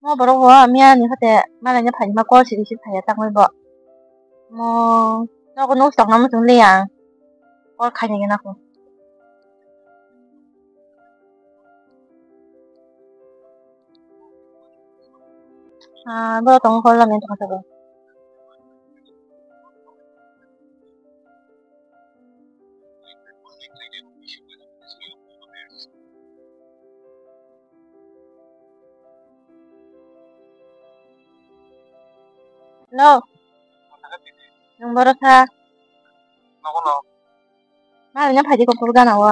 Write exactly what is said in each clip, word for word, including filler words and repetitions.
Mo borok bo miya ni hote malai no phaima call si receive khaiya tangwi bo. Mo nogo nuk tongna muchung le ang call khaina gana ko. Ah, bo tong call lamya tong tong. Hello. Nwng boro sa? Nogo no. Malai no phaidi kok gana o.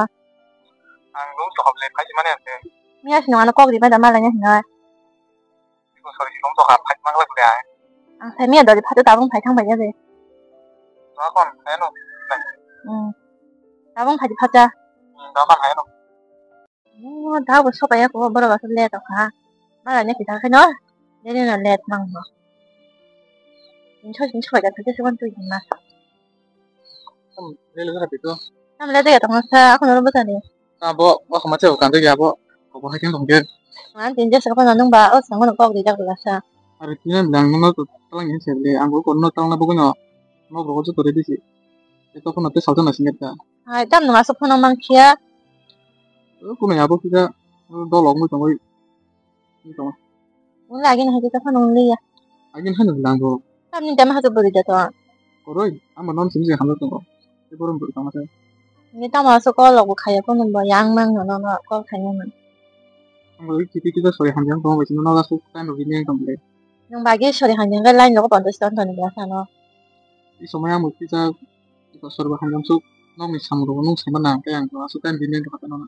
Ang nung sohom le phaidi mani ante. Miya sino ano kok ri mada malai no hino. Iko sori song to kha phai mang lak le ai. Ang sai miya dori phatu tabung phai thang phai ya de. Ba kon hai no. Hmm. Tabung phai di phacha. Hmm, ba kon hai no. Oh, da bo sobai ya ko borok asuk le to kha. Malai ne kita khe no. Dene no let mang no. Incho incho ya thake se ban tu ma. Tam lele gara pito. Tam lele ya tong sa, ako no bata ni. Abo, ako ma cheo kan ya bo. Ko bo hakin tong ke. Man tin je sa ko nang ba, o sa ngono kok di jak la sa. Ari tin lang no to talang yin se le, ang ko no talang na bo no. No bo ko to re di si. Ito ko no te salta na singet ta. Hai, tam no aso phone mang khia. Ko no ya bo kisa dolong mo tong. Wng lagi no hai khe phano wng liya. Agin hai no lang bo. Tamni dama hatu bwrwi da to. Koroi, amo non simi je hamjak tongo. Tei borom bwrwi tongma se. Ni tamo aso call rok bo khaiya phone bo yang mang no no call khaina man. Ang bo kiti kiti sori hamjak tongo bai sino no aso time rok ni tong le. Nwng bagi sori hamjak line rok bo tong sano. I somoi amo kisa Iko sorba hamjamsuk nokni samung rok nung saima nang khe ang aswk time bini wngkha no.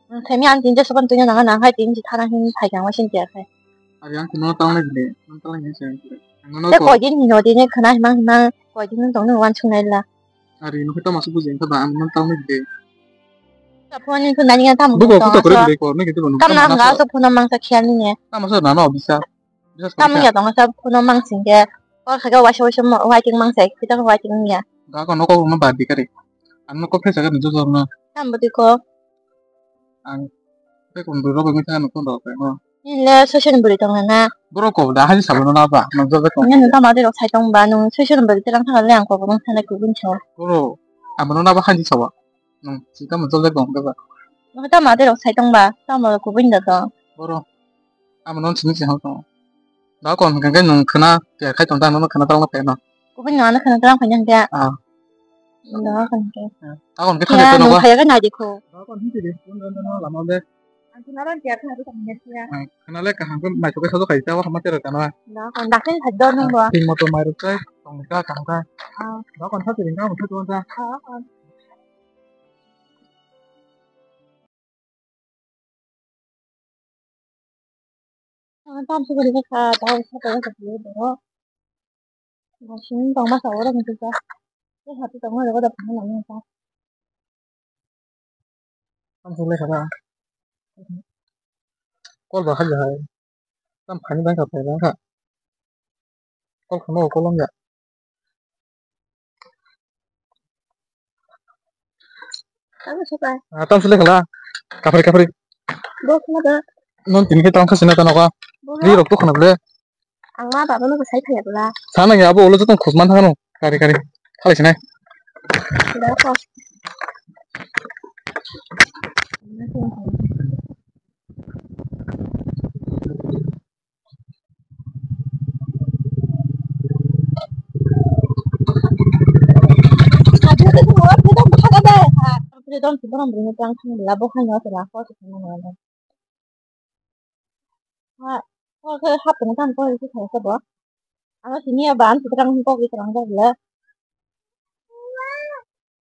Ang saimi ang tin jesukon twi nang nang hai tin si thana hin phai khe ang waising tiya khai. Ari ang kuno tang nai bile, nang tang nai se. Ang no Te ko. Koi din hino din khana himang himang koi din tong nang wan chung nai la. Ari no khito masu buji kha ba ang nang tang nai bile. Ta phone ni phone nani ta mo. Buko tong kuto kore aso. Bile ko ne gitu no. Kam na nga so phone mang sa khial ni ne. Tamo so na no bisa. Biswas Tamo kori ya tong sa phone mang sing khe. Kol kha khe waisa waisa mo-, waiting mang sai, kita waiting ya. Da ko noko no ba di kari. Ang noko phesa kari jujor na. Tam budi ko. Ang te kun bro ba mi thang noko do ka no. Ni le social buri tong na. Bro ko da haji sabo na ba. Nang jor tong. Ni ta ma de rok sai tong ba nung social buri te lang thang le ang ko bung thang le ku bun cho. Bro. Amo no na ba haji sabo. Nung si ta mo jor tong ba. Nung ta ma de rok sai tong ba. Ta mo ku bun da to. Bro. Amo non sini sini hokong. Da kon hwnkhe nwng khwna tiyar khai tong ta, nono khwna tang phai no. Kubui no ano khwna tang phai nang dia. Ah. Da kon ke. Da kon ke Ah, thani no nwng ba. Phai ga nai dikho. Da kon hwnkhe de, nwng nwng nwng lama de. Ang khwna ran tiyar khai tong ne sia. Ah, khwna le kaham khe mai thok khai ta wa ma tero kana. Da kon da khai khai do nwng ba. Ting moto mai rok khai tong ka kaham ka. Ah. Da kon thani ring ka mo thani ta. Ah, ah. Ang tam suguri kha, tau sa tau sa tau borok. Bo sini tong masa oro hintu sa. Tei hati tong oro da phang nang sa. Tam suguri kha. Kol ba kha jahai. Tam phani bang kha phai bang kha. Kol khano kol wng ya. Tamo suka. Ah, tam sule khala. Kapri kapri. Bo khana da. Non tini ke tang khasina tanoka. Bo. Ri rok to khana ble. Ang ma baba no sai khaya bla. Sana ya abo ulo jotong khusman thangano. Kari kari. Khalai sinai. Da ko. Freedom si borom bini tang thang la bo khaino tela ko se khana na. Ha, ko ke hap tong tang ko se khaya se bo. Ano sini ya ban se tang ko ke tang ko le.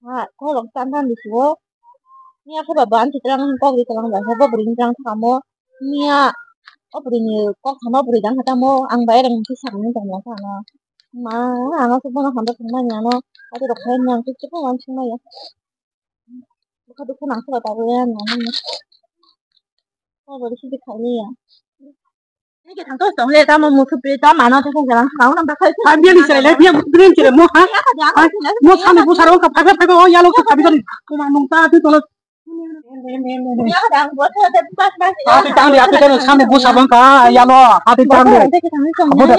Ha, kolok tan tan di suo. Nia khe ba ban chitrang kok di tong ba, bo bring chitrang thamo. Nia o bring ni kok thamo bring dang khatamo, ang bai rang khe sakni tong la thamo. Ma, ang asuk bono hambai thangmani ano. Ati rok khai ni ang khe chukma wan singmaya. Bokha dukha nang saba tabuk ya nang. Ko bari sidi khaini ya. Ni ke thang to tong le tamo musu pe ta mano ta khang jalan khang nang ta khai. Biang ni chai le biang green chai le mo ha. Mo sani bo saro ka phai phai o yalo ka phabi don. Ko ma nung ta tu tolo. Ati tang di, ati tang di, samne busa bang ka, ya lo, ati tang di. Buji,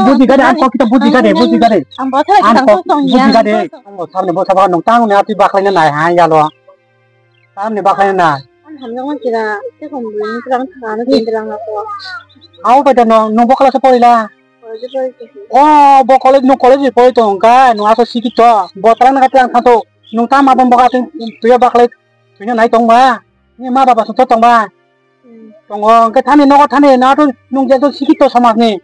buji gade, ang kok kita buji gade, buji gade. Ang kok buji gade. Samne busa bang nung tang ni ati baklai na nai ha, ya lo. Samne baklai na nai. Au bai da no, nung bo class pori la. O bo college, nung college pori tong ka, nung aso sikito. Bo tang na ka tang thanto. Nung tang ma bang bo ka tang tuya baklai. Tuina nai tong ba? Ni ma baba song tong ba? Hmm. Tongo, hwnkhe thani nogo thani na to nung je to sikito somaj ni.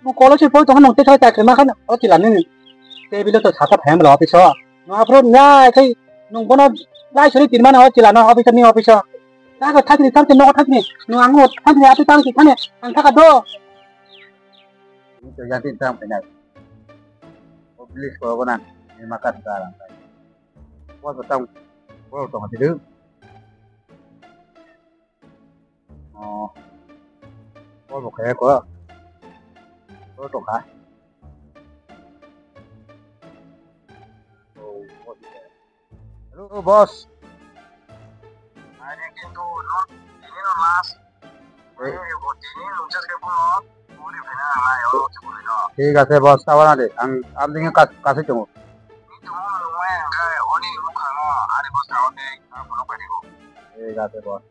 Nung college pori tong nung te thai ta khe ma khan o chila ni. Table to sata phai bla office o. No aphro na khai nung bono lai sori tin mana o chila no office ni office o. Ta ko thakni thakni nogo thakni. Nung ang thakni atu thakni thani ang thaka do. Ni to ya tin tang phai nai. O police ko go nang. Ni ma ka ta rang. Bo tang. Bo tong ti du. Oh. Call bo kaya ko. Call to ka. Oh, oh, yeah. Hello, boss. Are kintu no, ini no last. Eh. Ini ko tini no just ke ko. Thik ase boss, tabana de, ang amjing kas-, kasui tongo. Thik ase boss.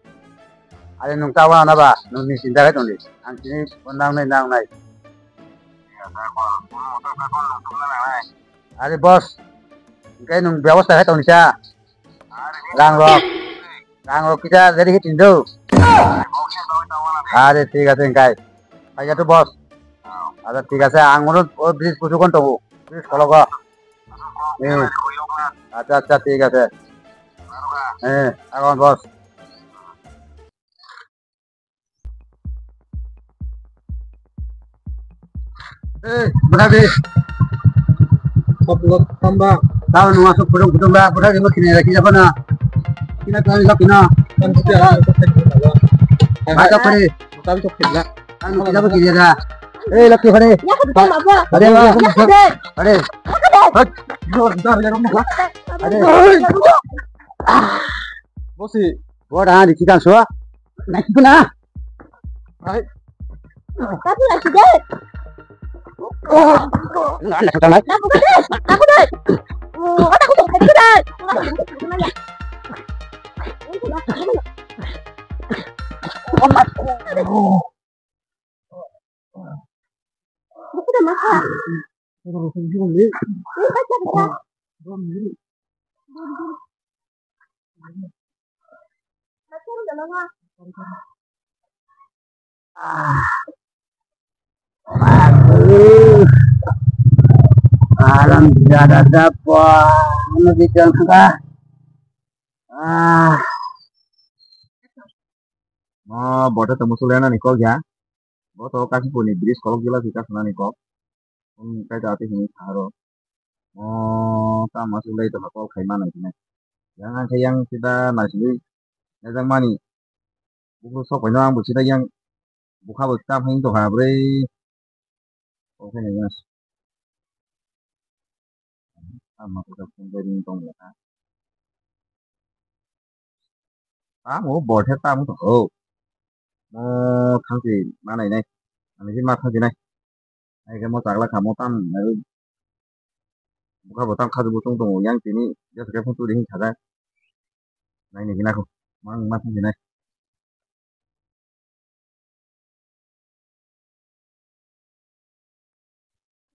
Are nwng tabana na ba, nwng ni sinta khai tongdi. Ang tini bo nangnai, nangnai. Are boss, hwnkhe nwng bebosta khai tongdi sa. Rang rok. Rang rok kisa jadi khe tin do. Are thik ase hwnkhe. Phai ya to boss. Acha thik ase, ang ono o bridge kuchuk on tongo. Bridge kologo. Eh. Acha, acha, thik ase. Eh, agon boss. Eh, bwthar di. Kok lok tamba. Tao nung asuk pudung pudung ba, bwthar di mo kini lagi apa na? Kina kami lagi na. Kan sih ada. Ada apa ni? Kami kok kini. Ang kini apa kini ada? Eh, lagi apa ni? Ya, kita apa? Ada apa? Ya, ada. Ada. Hot. Yo, dah, ya, rumah. Ada. Bosi. Boda di kita so. Naikuna. Hai. Tapi lagi deh. Nggak ada kata lain. Aku deh. Aku deh. Oh, aku deh. Aku deh. Aku deh, masa. Ah. Aduh. Alam tidak ada apa. Mana bicara kah? Ah. Oh, bodoh temu suliana nih kok ya. Bo to Kasipurni bridge kolok jila si kasnani kok. Hwn kai ta ati hwnwi sa aro. Mo tamo se lai tongkha kol khai manai hinai. Yang ang khe yang sida naisingwi najak mani. Buphuru sok paino ang bo sida yang bukha bo tam hai tongkha bwrwi. Kol khai nai gana. Tamo khe tong lai kha. Tamo bo khe tamo tong kho. Mo thang si manai nai. Ani si ma thang si nai. Ai khe mo chakla kha mo tam nai. Bukha bo tam kha bo tong tongo yang tini jesa khe phone turi hin kha da. Nai ni gina kho. Mang ma thang si nai.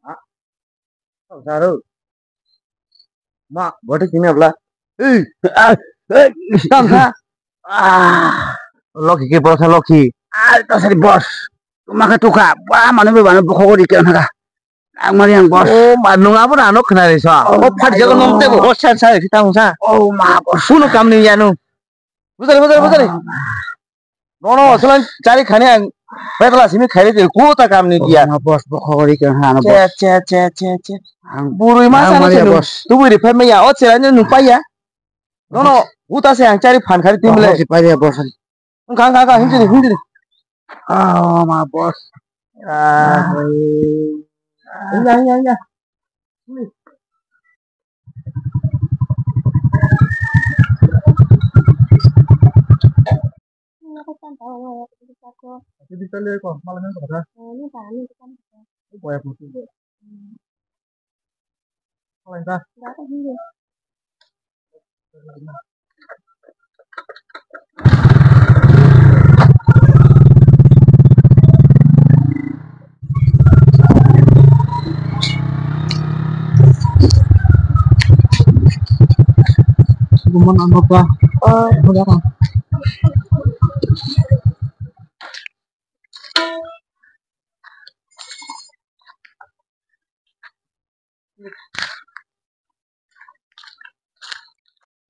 Ah, tong sa ro. Ma, boti sini abla. Eh, ah, eh, tong sa. Ah, Loki ke boss, Loki. Ah, to sari boss. Maka tuka, ba manu be manu bokho di kena ka. Ang mari ang boss. Oh, ma nung abo na no khna ri sa. Oh, oh, phat jago ayo. Nom te bo, oh, sa, sa, kita sa. Oh, ma boss. Kuno kam ni ya no. Bujari, bujari, bujari. Oh, ma. No, no, sulan chari khani ang. Betla simi khairi de, ku ta kam ni dia. Oh, ma boss, bokho di kena ha no boss. Che, che, che, che, che. Ang, burui ma ang sa mari no ang boss. Tu bui ri phe me ya, o chera ni nu pa ya. No, no, uta se ang chari phan khari tim le. Boss, pa ya boss. Kang, kang, kang, himjini, himjini. Oh, ma boss. Ah. Hingga, hingga, hingga. Ati di tali ko, malah nang kata. Ini kan, ini kan. Boya putu. Malah dah. Guman ang ba. Oh. Ano ba?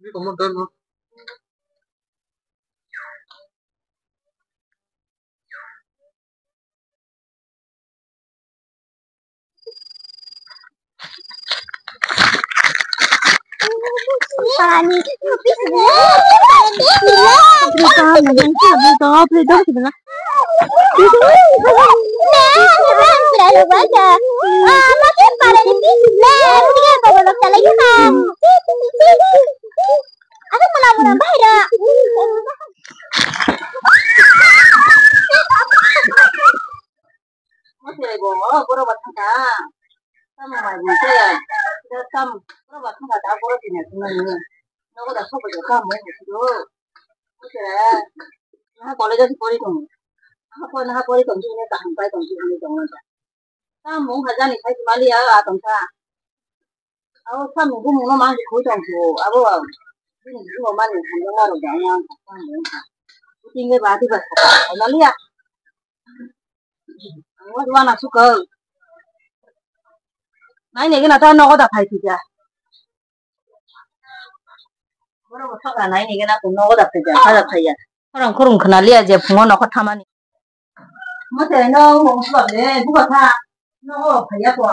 Ini kamu dan, no? Pani. Aku mula-mula bayar. Mo chwrai bo, o borok bo thangkha. Tamo mai bo chwrai. Da tam, borok bo thangkha, da borok tini thangmani. Nogo da sobo da tam mo bo chwrai. Mo chwrai. Naha college o pori tongo. Naha pori, naha pori tong chini kaham pai tong chini tong. Tam wngkha jani khai mali ya a tongkha. Abo samung bumung no mang khui tong kho abo. Bini bumung mani hamjak ma rok da yang samung wngkha. Kuting bai ba di ba sa ta na liya. Ang wa na su ko. Nai ne gana ta nogo da phai thija. Borok bo saka nai ni gana nogo da phai ja, kha da phai ya. Khorang khurung khna liya je phungo nokho thamani. Mo te no mo sba le buka kha. Nogo phai ya ko.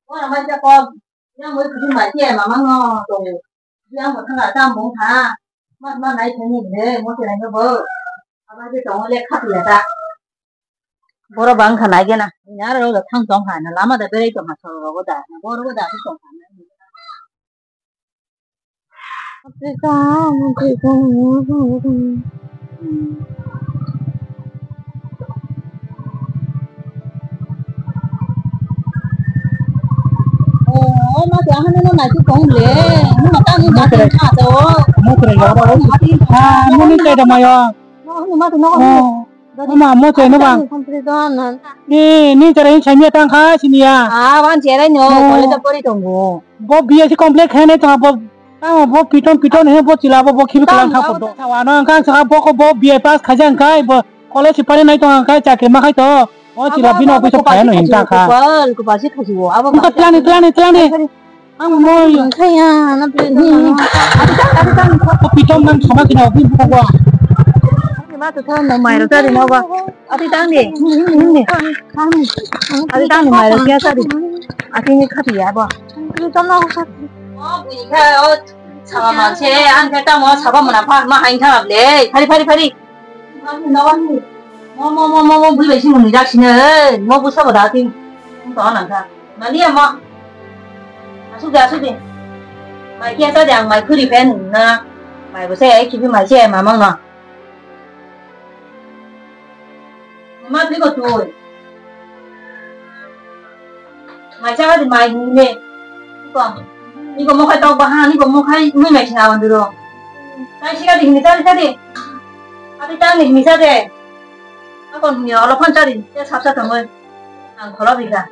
Mo na mai ja ko. Ya mo khuji mai ke mama no to. Ya mo thanga tam bong kha. Ma ma nai thani le mo te no bo. Aba je tong le kha ya ta. Borok bang kha nai gena. Ina ro da thang tong kha na lama da berai tong kha soro ro da. Boro da tong kha. Oh, ma te ano no nai tong le. Mo ta ni ba ta to. Mo kre ga ba. Ah, mo ni kai da mayo. No, no, ma te no. Oh. Ama mo chai no bang. Ni, ni chara ni chai miya tang kha sini ya. Ah, wan chara no, college pori tongo. Bo B S C complete khe nai tong bo. Tamo bo piton piton he bo chila bo bo khibi kalang kha podo. Thawa no ang kang sa bo ko bo B A pass kha jang kai bo college pari nai tong ang kai chakri ma khai to. O chila bino office phai no hin ta kha. Kopal, kopal si khaji bo. Abo. Ko tlani, tlani, tlani. Ang mo. Ang kaya na ble. Ko pitom nang sama kina bi buka. Ni ma to thon no mai ro tari no ba. Ati tang ni. Ati tang ni mai ro kya tari. Ati ni khati ya ba. Pitom no khati. O bui kha o sama ma che an kha ta mo saba mona pha ma hain kha ble. Phari phari phari. Mo mo mo mo mo bui bai si muni dak sine. Mo bu saba da ti. To nang kha. Mani amo. Asuk de, asuk de. Mai kia ta de ang mai khuri pen na. Mai bo se ai kibi mai se mamang no. Ma pi ko tu. Mai cha di mai ni ne. Ko. Ni ko mo khai tok ba ha, ni ko mo khai mai mai cha wa duro. Tai si ka di ni ta ta de. Ati ta ni mi sa de. Ako ni olo phan cha di. Te sap sa tong oi. Ang kholo bi ka.